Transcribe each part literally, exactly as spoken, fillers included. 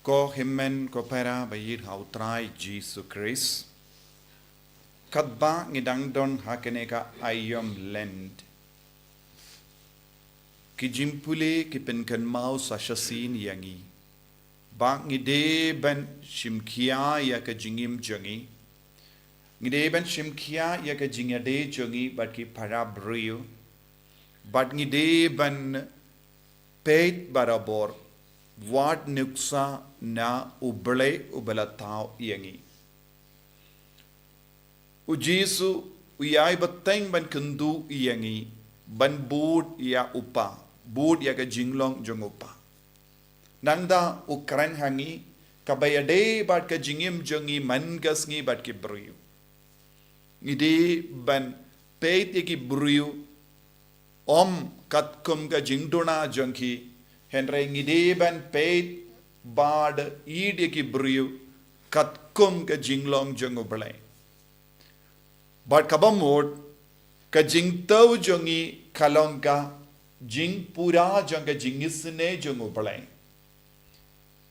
Ko hynmen ko para ba ïeit ha u Trai Jisu Khrist. Katba ngi dang don ha kane ka aïom Lent, ki jingpule ki pynkynmaw sa shisien ïa ngi ba ngi dei ban shim khia ïa ka jingim jong ngi. Ngi dei ban shim khia ïa ka jingïadei jong ngi bad ki para briew. Bad ngi dei ban peit barabor wat nuksa na U Blei uba la thaw ïa ngi. U Jisu u ïai bteng ban kynduh ïa ngi, ban bud ïa u Kpa, bud ïa ka jinglong jong u Kpa. Nangta u kren ha ngi, kaba ïadei bad ka jingim jong ngi man ka sngi bad ki briew. Ngi dei ban peit ïa ki briew ym katkum ka jingduna jong ki, hynrei ngi dei ban peit bad ïeit ïa ki briew katkum ka jinglong jong U Blei. Bad kaba mut, ka jingthew jong ngi ka long ka jingpura jong ka jingisynei jong U Blei.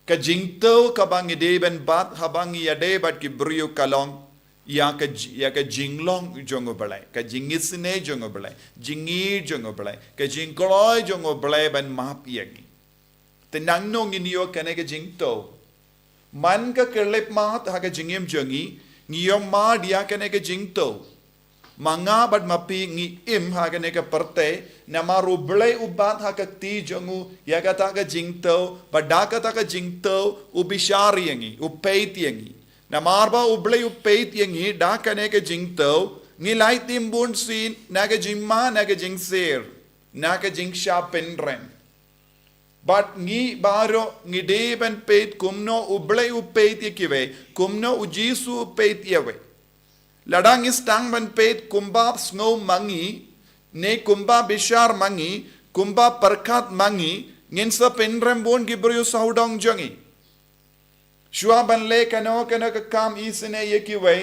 Ka jingthew kaba ngi dei ban bat haba ngi ïadei bad ki briew ka long ïa ka ji-, ïa ka jinglong jong U Blei, ka jingisynei jong U Blei, jingïeit jong U Blei, ka jingkloi jong U Blei ban map ïa ngi. Te nangno ngin ïoh kane ka jingthew? Man ka khyllipmat ha ka jingim jong ngi, ngi ïoh mad ïa kane ka jingthew. Ma nga bad ma phi ngi im ha kane ka pyrthei, namar U Blei u bat ha ka kti jong u ïa kata ka jingthew, bad da kata ka jingthew u bishar ïa ngi, u peit ïa ngi. Namar ba U Blei u peit ïa ngi da kane ka jingthew, ngi la ïatim bunsien na ka jingma, na ka jingsir, na ka jingshah pynrem. Bad ngi baroh ngi dei ban peit kumno U Blei u peit ïa kiwei, kumno U Jisu u peit ïa wei. Lada ngi sdang ban peit kumba sngew ma ngi, ne kumba bishar ma ngi, kumba pyrkhat ma ngi, ngin sa pynrem bun ki briew sawdong jong ngi. Shuwa ban leh kano kano ka kam isynei ïa kiwei,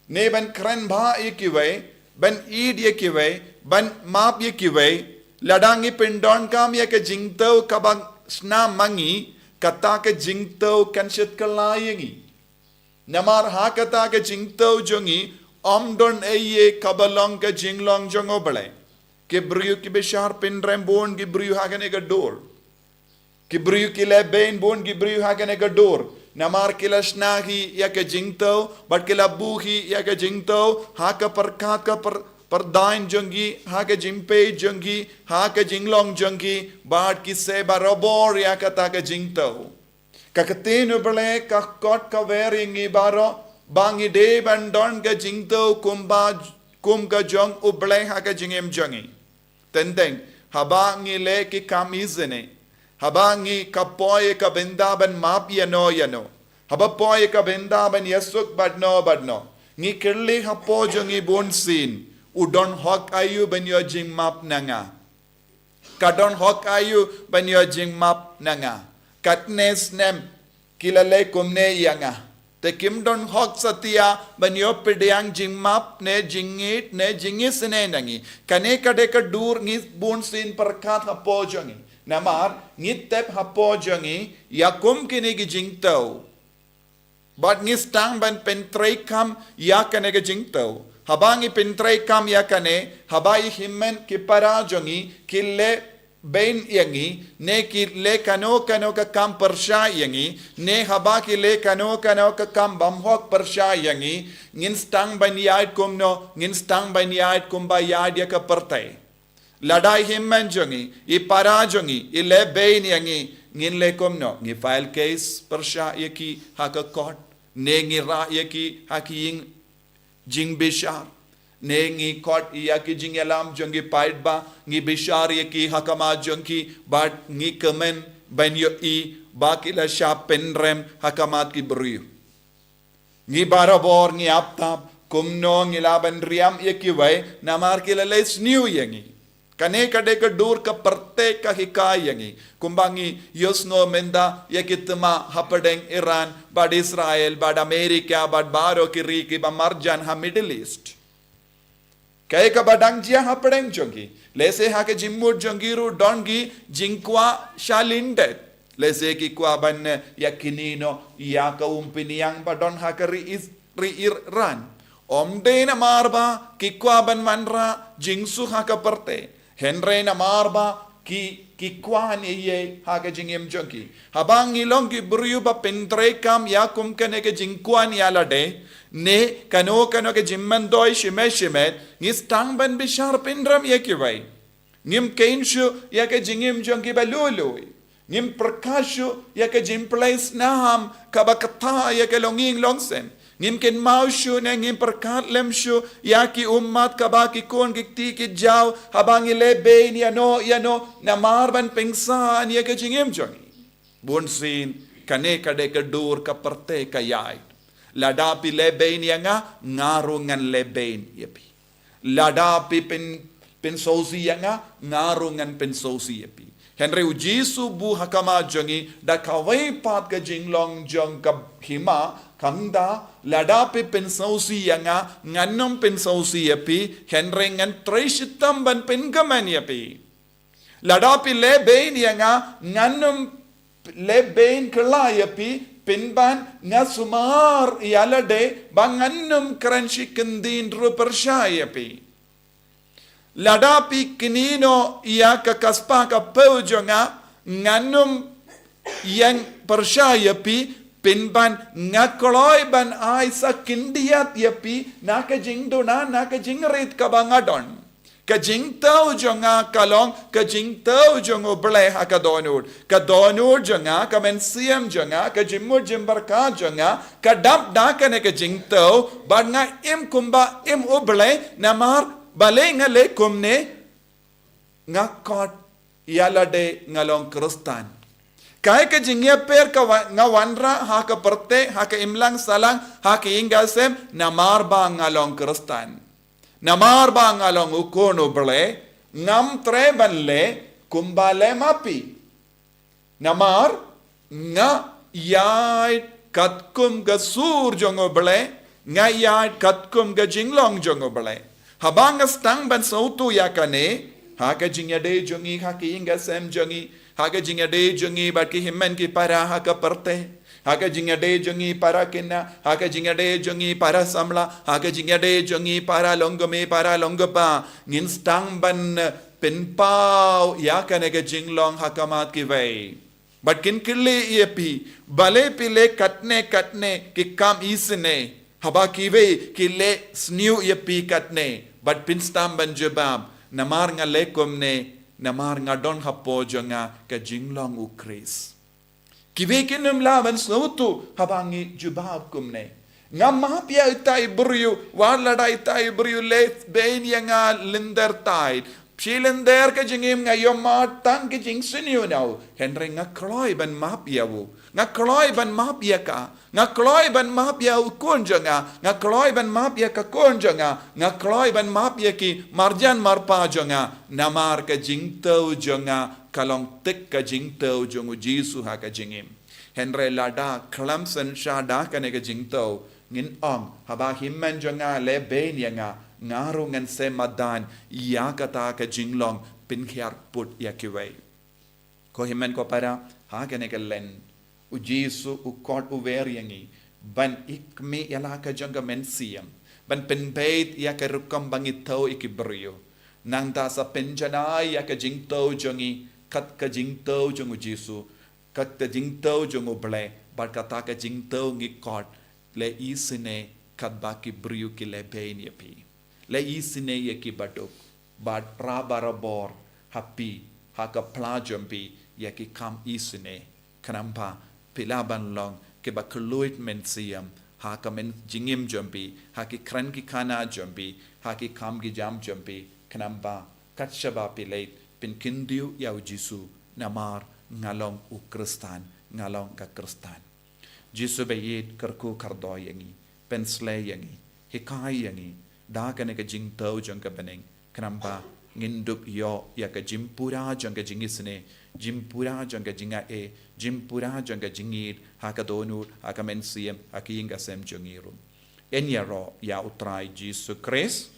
ne ban kren bha ïa kiwei, ban ïeit ïa kiwei, ban map ïa kiwei, lada ngi pyndonkam ïa ka jingthew kaba shna ma ngi, kata ka jingthew kan shit kylla ïa ngi. Namar ha kata ka jingthew jong ngi, ym don ei ei kaba long ka jinglong jong U Blei. Ki briew ki bishar pynrem bun ki briew ha kane ka dur. Ki briew ki leh beiñ bun ki briew ha kane ka dur. Namar ki la shna hi ïa ka jingthew, bad ki la buh hi ïa ka jingthew, ha ka pyrkhat ka pyr-, pyrdaiñ jong ki, ha ka jingpeit jong ki, ha ka jinglong jong ki, bad ki seh barabor ïa kata ka jingthew. Ka ktien U Blei ka khot ka wer ïa ngi baroh, ba ngi dei ban don ka jingthew kumba, kum ka jong U Blei ha ka jingim jong ngi. Teng teng, haba ngi leh ki kam isynei, haba ngi ka poi ka bynta ban map ïano ïano, haba poi ka bynta ban ïasuk bad no bad no, ngi kylli hapoh jong ngi bunsien, u don hok aïu ban ïoh jingmap na nga? Ka don hok aïu ban ïoh jingmap na nga? Katne snem ki la leh kumne ïa nga. Te kim don hok satia ban ïoh pdiang jingmap ne jingïeit ne jingisynei na ngi. Kane ka dei ka dur ngi bunsien pyrkhat hapoh jong ngi. Namar ngi tip hapoh jong ngi ïa kum kine ki jingthew. Bad ngi sdang ban pyntreikam ïa kane ka jingthew. Haba ngi pyntreikam ïa kane, haba i hynmen ki para jong ngi ki leh beiñ ïa ngi, ne ki leh kano kano ka kam pyrshah ïa ngi, ne haba ki leh kano kano ka kam bymhok pyrshah ïa ngi, ngin sdang ban ïaid kumno? Ngin sdang ban ïaid kumba ïaid ïa ka pyrthei. Lada i hynmen jong ngi, i para jong ngi, i leh beiñ ïa ngi, ngin leh kumno? Ngi file case pyrshah ïa ki ha ka court, ne ngi rah ïa ki ha ki ïing jingbishar, ne ngi khot ïa ki jingïalam jong ki paidbah, ngi bishar ïa ki ha khmat jong ki, bad ngi kmen ban ïohi ba ki la shah pynrem ha khmat ki briew. Ngi barabor ngi ap tap kumno ngi lah ban riam ïa kiwei namar ki la leh sniew ïa ngi. Kane ka dei ka dur ka pyrthei ka hikai ïa ngi. Kumba ngi ïohsngew mynta ïa ki thma hapdeng Iran bad Israel bad Amerika bad baroh ki ri kiba marjan ha Middle East. Kaei kaba dang jia hapdeng jong ki? Lehse ha ka jingmut jong ki ruh don ki jingkwah shalyndet. Lehse ki kwah ban ïa kynnoh ïa ka umphniang ba don ha ka ri Is-, ri Iran. Ym dei namar ba ki kwah ban wanrah jingsuk ha ka pyrthei. Hynrei namar ba ki, ki kwah ïa ïa ha ka jingim jong ki. Haba ngi long ki briew ba pyntreikam ïa kum kane ka jingkwah ïa lade, ne kano kano ka jingmyntoi shimet shimet, ngi sdang ban bishar pynrem ïa kiwei. Ngim khein shuh ïa ka jingim jong ki ba lui lui. Ngim pyrkhat shuh ïa ka jingpynlong snam kaba kata ïa ka longïing longsem. Ngim kynmaw shuh ne ngim pyrkhat lem shuh ïa ki ummat kaba ki khun ki kti ki jaw, haba ngi lehbeiñ ïano ïano namar ban pynksan ïa ka jingim jong ngi. Bunsien kane ka dei ka dur ka pyrthei ka ïaid. Lada phi lehbeiñ ïa nga, nga ruh ngan lehbeiñ ïa phi. Lada phi pyn, pynsngewsih ïa nga, nga ruh ngan pynsngewsih ïa phi. Hynrei U Jisu u buh ha khmat jong ngi da kawei pat ka jinglong jong ka hima, kumta, lada phi pynsngewsih ïa nga, ngan ym pynsngewsih ïa phi, hynrei ngan trei shitom ban pynkmen ïa phi. Lada phi lehbeiñ ïa nga, ngan ym lehbeiñ kylla ïa phi, pynban nga sumar ïa lade, ba ngan ym kren shi kyntien ruh pyrshah ïa phi. Lada phi kynnoh ïa ka kyrpang ka pau jong nga, ngan ym ïeng pyrshah ïa phi, pynban nga kloi ban ai sa khyndiat ïa phi, na ka jingduna, na ka jingrit kaba nga don. Ka jingthew jong nga ka long ka jingthew jong U Blei ha ka dohnud. Ka dohnud jong nga, ka mynsiem jong nga, ka jingmut jingpyrkhat jong nga, ka dap da kane ka jingthew, bad nga im kumba im U Blei, namar balei nga leh kumne, nga khot ïa lade nga long Khristan. Kaei ka jingïapher ka wa-, nga wanrah ha ka pyrthei, ha ka imlang sahlang, ha ka ïing ka sem, namar ba nga long Khristan. Namar ba nga long u khun U Blei, ngam treh ban leh kumba leh ma phi. Namar nga ïaid katkum ka sur jong U Blei, nga ïaid katkum ka jinglong jong U Blei. Haba nga sdang ban sngewthuh ïa kane, ha ka jingïadei jong ngi, ha ka ïing ka sem jong ngi, ha ka jingïadei jong ngi bad ki hynmen ki para ha ka pyrthei, ha ka jingïadei jong ngi para khynnah, ha ka jingïadei jong ngi para samla, ha ka jingïadei jong ngi para longkmie para longkpa, ngin sdang ban pynpaw ïa kane ka jinglong ha khmat kiwei. Bad kin kylli ïa phi, balei phi leh katne katne ki kam isynei. Haba kiwei ki leh sniew ïa phi katne. Bad phin sdang ban jubab, namar nga leh kumne, namar nga don hapoh jong nga ka jinglong U Khrist. Kiwei kin ym lah ban sngewthuh haba ngi jubab kumne. Ngam map ïa ita i briew, wat lada ita i briew lehbeiñ ïa nga lynder tai. Shi lynder ka jingim nga ïohmad tang ka jingsniew na u. Hynrei nga kloi ban map ïa u. Nga kloi ban map ïa ka. Nga kloi ban map ïa u khun jong nga. Nga kloi ban map ïa ka khun jong nga. Nga kloi ban map ïa ki marjan marpa jong nga. Namar ka jingthew jong nga ka long thik ka jingthew jong U Jisu ha ka jingim. Hynrei lada khlem synshar da kane ka jingthew, ngin ong, haba hynmen jong nga lehbeiñ ïa nga, nga ruh ngan shem madan ïa kata ka jinglong, pynhiar put ïa kiwei. Ko hynmen ko para, ha kane ka Lent, U Jisu u khot uwei ïa ngi ban ïa khmih ïa la ka jong ka mynsiem, ban pynbeit ïa ka rukom ba ngi thew ïa ki briew. Nangta sa pynjanai ïa ka jingthew jong ngi kat ka jingthew jong U Jisu, kat ka jingthew jong U Blei, bad kata ka jingthew ngi khot, leh isynei katba ki briew ki lehbeiñ ïa phi. Leh isynei ïa ki baduk, bad rah barabor ha phi, ha ka pla jong phi, ïa ki kam isynei. Khnang ba phi lah ban long kiba kylluid mynsiem, ha ka myn jingim jong phi, ha ki kren ki khana jong phi, ha ki kam ki jam jong phi, khnang ba kat shaba phi leit, phin kyntiew ïa U Jisu, namar nga long u Khristan, nga long ka Khristan. Jisu ba ïeit, kyrkhu kyrdoh ïa ngi, pynsleh ïa ngi, hikai ïa ngi da kane ka jingthew jong ka bneng, khnang ba ngin dup ïoh ïa ka jingpura jong ka jingisynei, jingpura jong ka jingai, jingpura jong ka jingïeit, ha ka dohnud, ha ka mynsiem, ha ka ïing ka sem jong ngi ruh. Yn ïaroh ïa U Trai Jisu Khrist.